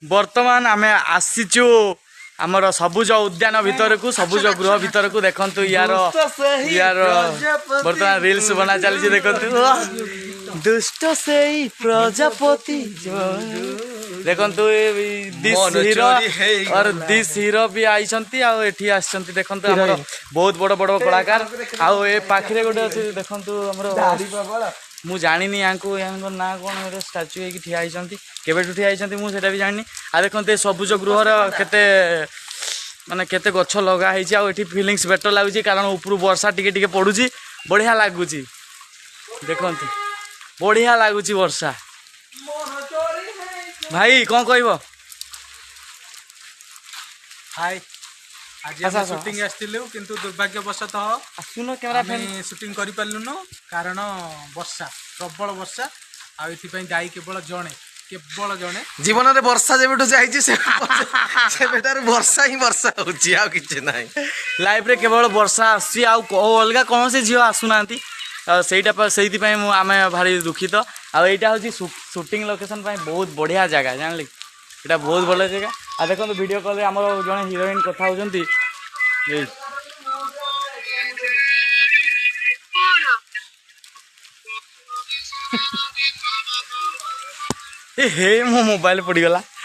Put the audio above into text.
ବର୍ତ୍ତମାନ ଆମେ ଆସିଛୁ ଆମର ସବୁଜ ଉଦ୍ୟାନ ଭିତରକୁ, ସବୁଜ ଗୃହ ଭିତରକୁ। ଦେଖନ୍ତୁ, ୟାର ୟାର ବର୍ତ୍ତମାନ ରିଲ୍ସ ବନା ଚାଲିଛି। ଦେଖନ୍ତୁ, ଦୁଷ୍ଟ ସେଇ ପ୍ରଜାପତି। ଦେଖନ୍ତୁ, this hero और this hero ବି ଆଇଛନ୍ତି ଆଉ ଏଠି ଆସିଛନ୍ତି। ଦେଖନ୍ତୁ, ଆମର ବହୁତ ବଡ଼ ବଡ଼ କଳାକାର। ଆଉ ଏ ପାଖରେ ଗୋଟେ ଅଛି, ଦେଖନ୍ତୁ, ଆମର ମୁଁ ଜାଣିନି ୟାଙ୍କୁ, ୟାଙ୍କ ନାଁ କ'ଣ। ଗୋଟେ ଷ୍ଟାଚୁ ହେଇକି ଠିଆ ହେଇଛନ୍ତି। କେବେଠୁ ଠିଆ ହେଇଛନ୍ତି ମୁଁ ସେଇଟା ବି ଜାଣିନି। ଆଉ ଦେଖନ୍ତୁ, ଏ ସବୁଜ ଗୃହର କେତେ ମାନେ କେତେ ଗଛ ଲଗା ହେଇଛି। ଆଉ ଏଠି ଫିଲିଙ୍ଗସ୍ ବେଟର ଲାଗୁଛି, କାରଣ ଉପରୁ ବର୍ଷା ଟିକେ ଟିକେ ପଡ଼ୁଛି। ବଢ଼ିଆ ଲାଗୁଛି। ଦେଖନ୍ତୁ, ବଢ଼ିଆ ଲାଗୁଛି ବର୍ଷା। ଭାଇ, କ'ଣ କହିବ? ହାଇ, ଆଜି ଆମେ ସୁଟିଂ ଆସିଥିଲୁ, କିନ୍ତୁ ଦୁର୍ଭାଗ୍ୟବଶତଃ ଆସୁନ କ୍ୟାମେରା। ଆମେ ସୁଟିଂ କରିପାରିଲୁନୁ, କାରଣ ବର୍ଷା, ପ୍ରବଳ ବର୍ଷା। ଆଉ ଏଥିପାଇଁ ଦାୟୀ କେବଳ ଜଣେ, କେବଳ ଜଣେ। ଜୀବନରେ ବର୍ଷା ଯେବେଠୁ ଯାଇଛି, ସେ ସେବେଠାରୁ ବର୍ଷା ହିଁ ବର୍ଷା ହଉଛି, ଆଉ କିଛି ନାହିଁ। ଲାଇଫରେ କେବଳ ବର୍ଷା ଆସୁଛି, ଆଉ ଅଲଗା କୌଣସି ଝିଅ ଆସୁନାହାନ୍ତି। ଆଉ ସେଇଟା ସେଇଥିପାଇଁ ମୁଁ ଆମେ ଭାରି ଦୁଃଖିତ। ଆଉ ଏଇଟା ହେଉଛି ସୁଟିଂ ଲୋକେସନ୍ ପାଇଁ ବହୁତ ବଢ଼ିଆ ଜାଗା, ଜାଣିଲି। ଏଇଟା ବହୁତ ଭଲ ଜାଗା। ଆଉ ଦେଖନ୍ତୁ, ଭିଡ଼ିଓ କଲ୍ରେ ଆମର ଜଣେ ହିରୋଇନ୍ କଥା ହେଉଛନ୍ତି। ଏଇ ଏ ହେ, ମୋ ମୋବାଇଲ ପଡ଼ିଗଲା।